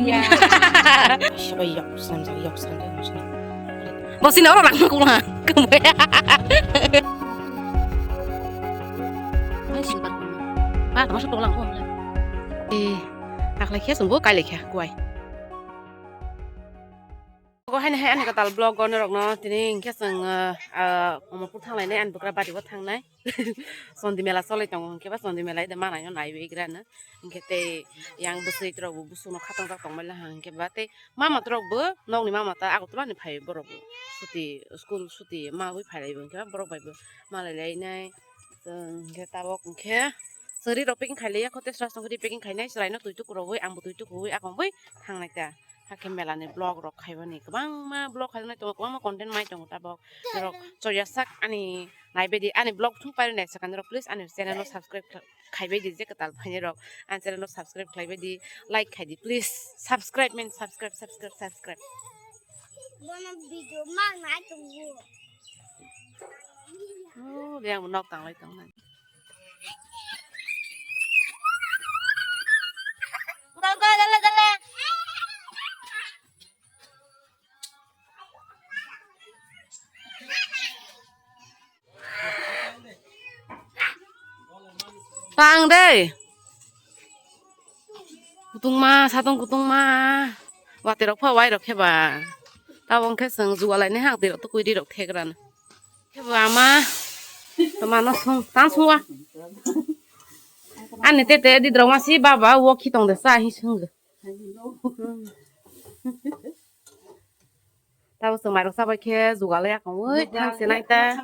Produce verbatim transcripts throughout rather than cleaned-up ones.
Siya. Siya, yok, sanjak, yok, sanjak, yok, sanjak. Bo sini oro langma kula. Kemaya. Ai, sini bar kula. Ah, tama sa tolang ko. Eh, tak lai khe sungbo kai lai khe kuai. Ko haino hai ani kwtal vlog o norokno tini hinkhe chwng, ah, ah, Omorpur thanglainai ani bwkra bari o thangnai. Chondi mela cholai tongo hinkhe ba Chondi mela ida manai no naiwi grano. Hinkhe tei yang bwswk rok bo busuk no khatang jak tongmani hinkhe ba tei mama rok bo nokni mama ta Agartala ni phai borok bo suti school suti mawi phai lai bo hinkhe ba borok bai bo malai lai nai. Chwng hinkhe tabok hinkhe chwri rok packing khai lai ya khote sra songri packing khai nai chwrai no twi tuku rogwi ang bo twi tuku wi akong bai thangnai ta. Hakhe mela ni vlog rok khaibani kwbangma vlog khaijak nai tongo, kwbangma content mai tongo tabok. Norok choya sak ani naibaidi ani vlog thung pairi nai sakani rok please ani channel no subscribe khlai-, khaibaidi je kwtal phaini rok ani channel no subscribe khlaibaidi like khaidi please subscribe men subscribe subscribe subscribe. Bono video mang nai tongo. Oh, dia nok tang lai tong nai. Go, go, dale, dale. Tang dei. Kutungma, satung kutungma. Watwi rok pha wai rok khe ba. Tabok khe chwng jugalai ni hang twi rok tukui ri rok thegra na. Khe bo ama. Tama no sung, tang sung wa. Ani tete di drong ma si baba wo khi tong de sa hi sung. Tabok chwng mairok chabai khe jugal ya kong oi thang se nai ta.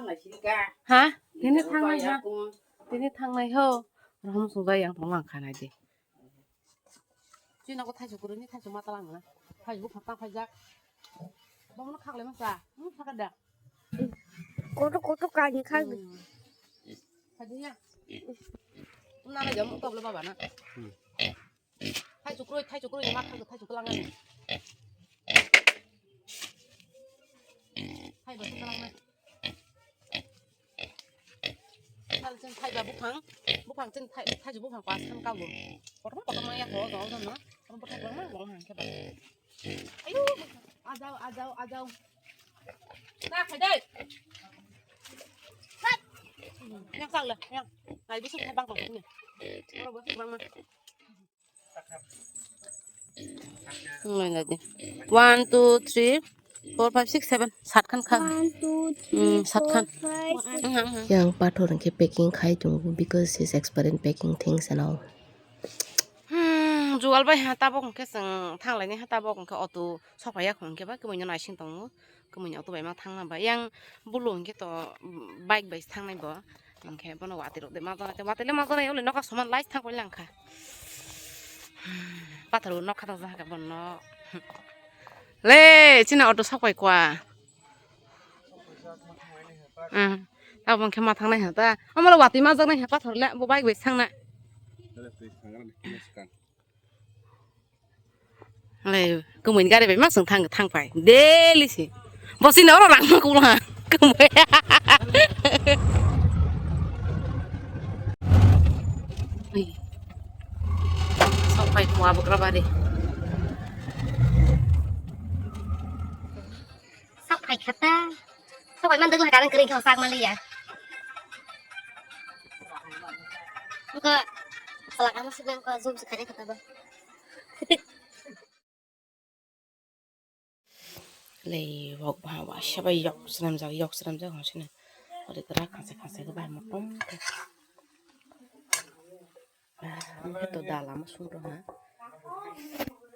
Ha? Tini thang nai ha. Tini thang nai ho. Rohom sung jai yang thong lang kha nai di. Chini nogo thaichuk kwrwini thaichuk ma talang na. Thaichuk buphang tang phaijak. Bomono khaklai masa. Hmm, sakha da. Kotor kotor kani khagwi. Hmm. Phaidi ya. Nana jam tok le baba na. Thaichuk kwrwi, thaichuk kwrwi ma khagwi thaichuk kwlang na. Thaiba kwlang na. Thal chen thaiba buphang, buphang chen thai, thaichuk buphang pas khan kabo. Kotor kotor ma ya ko, jol jol na. Kotor kotor ma, bol hang khe ba. Ayo, ajao, ajao, ajao. Ta khai dai. Yang sang le, yang. Nai bising khai bang kong ni. Oro bo bang ma. Ngai ngai di. One, two, three, four, five, six, seven. Sat khan kha. One, two, three, Hmm, sat four, khan. Five, six. Hmm, hmm, hmm. Yang pathor hwnkhe packing khai tongo because he's expert in packing things and all. Hmm, jugal bai ha tabok hwnkhe chwng thanglaini ha tabok hwnkhe auto sokphaiya hwnkhe ba kwmwino naising tongo. Kwmwini auto bai ma thangna ba. Yang bulu hwnkhe to bike bai thangnai bo. Hwnkhe bono watwi rok de ma jana, watwi le ma jana, ole nokha soman lai thang koi lang kha. Pathor nokha tang jaka bono. Le, chini auto sokphai kwa. Hmm. Abo hwnkhe ma thangnai ha ta. Omo le watwi ma jaknai ha pathor le, bo bike bai thangna. Le, kwmwini gari bai ma chwng thang, thang phai. Daily se. Bo chini oro rang ma kula. Kwmwi. Sok phai kho abukra bari. Sok phai khata. Sok phai man dagla karan kering kho sak maliya. Ko salak ama sibang ko zoom se khare khata ba. Lei wok ba wa shabai yok swnamjak, yok swnamjak hon sini. Ori tara khase khase ko bai motom. Ang khe to dal ama sung rw ha.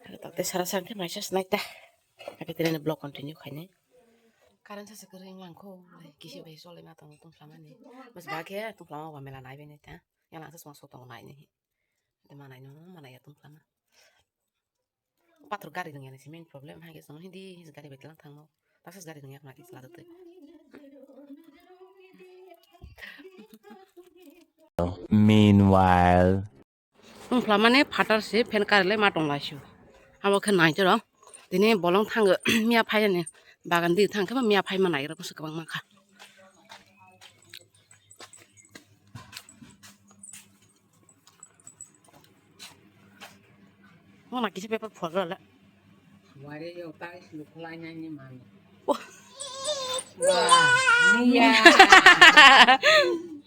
Ang khe to tei sara sara khe naisa se nai ta. Ang khe tini vlog continue khainai. Current sasa kwrwi wng lang kho, kisi bai cholai ma tongo tungphla mani. Mas ba khe tungphla ma ba mela nai bai nai ta. Yang lang sa song so tongo nai ni. Te manai no manai ya tungphla ma. Pathor gari rwngya ni si main problem, hai khe chwng hindi his gari bai tlang thangno. Taksa gari rwngya khna kisa ladotwi. Meanwhile. Wngphla mani phatar se fan kari lai ma tong lai su. Abo khe nai jora. Tini bolong thango miya phai ani bagan di thang khe ma miya phai ma nai rok se kwbang ma kha. Mo na kisa paper photo le. Wari yo tai sulu khulai nai ni mami. Oh. Wah, Mia.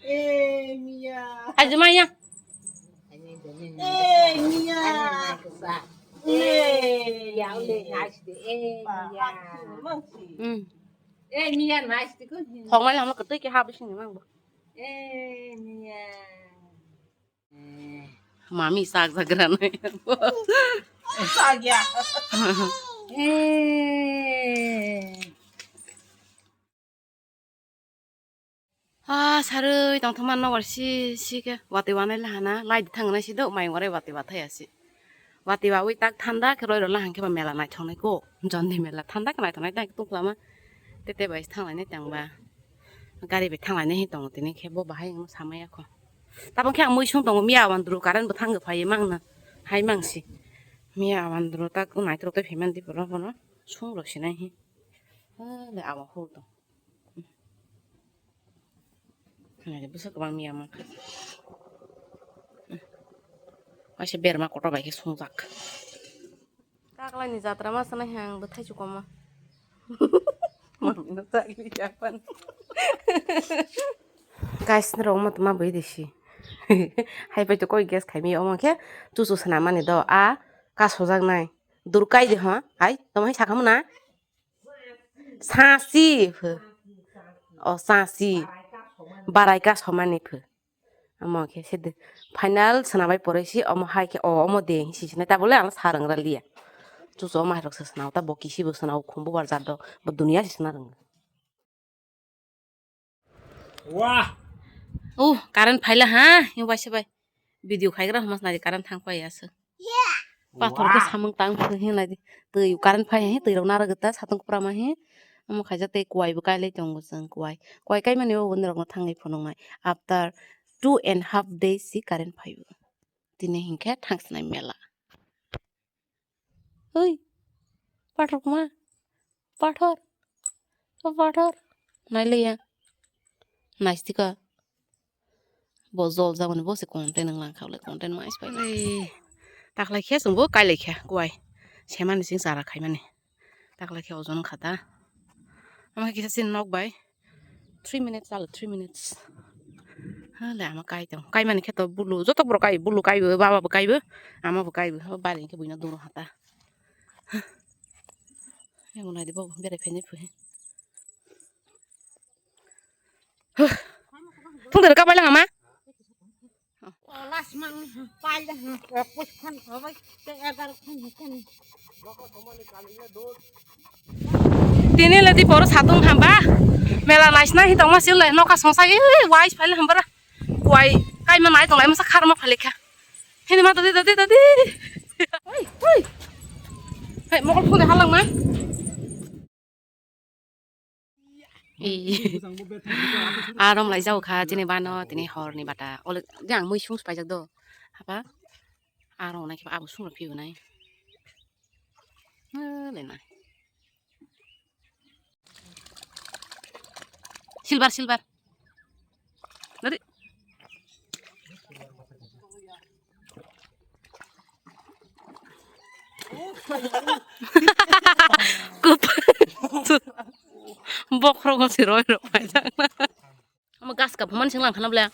Eh, Mia. Ayo, Mia. Eh, Mia. Eh, ya udah nice deh. Eh, Mia. Hmm. Eh, Mia nice deh kok. Hong mai lam ketui ke habis ni mang bo. Eh, Mia. Mami sak jagra nai. Sak ya. Eh. Ah, sarui tongthokma nobar si si khe watwi wanai lahana light thang nai si do mai warai watwi wathai asi. Watwi wawi tak thanda khe roi rwla hangkhe ba mela naithok nai kok. Jondi mela thanda khe naithok nai tak tuk lama. Tete bai thang lai nai tang ba. Gari bai thang lai nai hi tongo tini khe bo bahai ang samaya kho. Tabang khe ang mui sung tongo miya wandru current bo thang phai mangna. Hai mangsi. Miya wandru tak naitrok tei phaimani di pura bono sung rok sinai hi. Ah, le awa hur tong. Nai bwsa kwbang miya mankha. Waisa berma kotor bai khe sungjak. Taklai ni jatra ma sanai hang bwthai chukoma. Mami no chagri japan. Guys, norok omo tongma bui risi. Hai pai to koi gas khaimi omo khe chuchu swnam mani do a kasojak nai. Durkai de ho ai tamo hai sakhamu na. Sasi pho. O sasi. Barai ka somani pho. Omo khe se de final swnambai poroi si omo hai khe o omo de si sinai tabole ang sarang ra liya. Chuchu omo hai rok se swnam ta bo kisi bo swnam khumbu bar jat do bo dunia si swnam rang. Wah. Oh, current phaila ha, yung bai se bai. Video khaigra homa snari current thang pai aswk. Pathor khe samung tang phuru hinlai di. Twi current phai he twi rok narwk ta satung pura ma he. Omo khaijak tei kuwai bo kailai tongo chwng kuwai. Kuwai kaimani o wngwi rokno thangwi phunuknai. After two and half days si current phaibo. Tini hinkhe thangsinai mela. Oi. Pathor kuma. Pathor. O pathor. Nailiya. Naistika. Bo jol jaboni bo se content wng lang kha le content ma ispai. Ei, taklai khe chwng bo kailai kha kuwai. Semani sing chara khaimani. Taklai khe ojon wng kha ta. Ama kisa sin nok bai. Three minutes chalo, three minutes. Ha le ama kai tong. Kaimani khe to bulu, joto borok kai, bulu kaibo, baba bo kaibo, ama bo kaibo. Bari khe buino duro hata. Yang nai di bo berai phai nai phui. Huh. Thung der ka bai lang ama. Tini le di poro satung hamba. Mela naisna hi tongma sil le noka songsa i wais phai le hambara. Kuwai kaima nai tonglai masa kharma phalikha. Hini ma dadi dadi dadi. Oi oi. Hei mokol phone halang ma. Arom lai jao kha chini bano tini hor ni bata ole jang mui sung paijak do hapa arom nai khe abo sung rok phiyo nai le nai silver silver. Dadi. Kup. Bokhorok se roi rok paijak na. Omo gas kap man sing lang khana bla.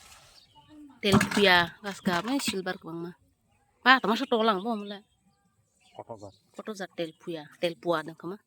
Tel phuya gas kap ni silver kwbangma. Ba tama sa tolang bo mole. Koto jar. Koto jar tel phuya, tel pua dong kama.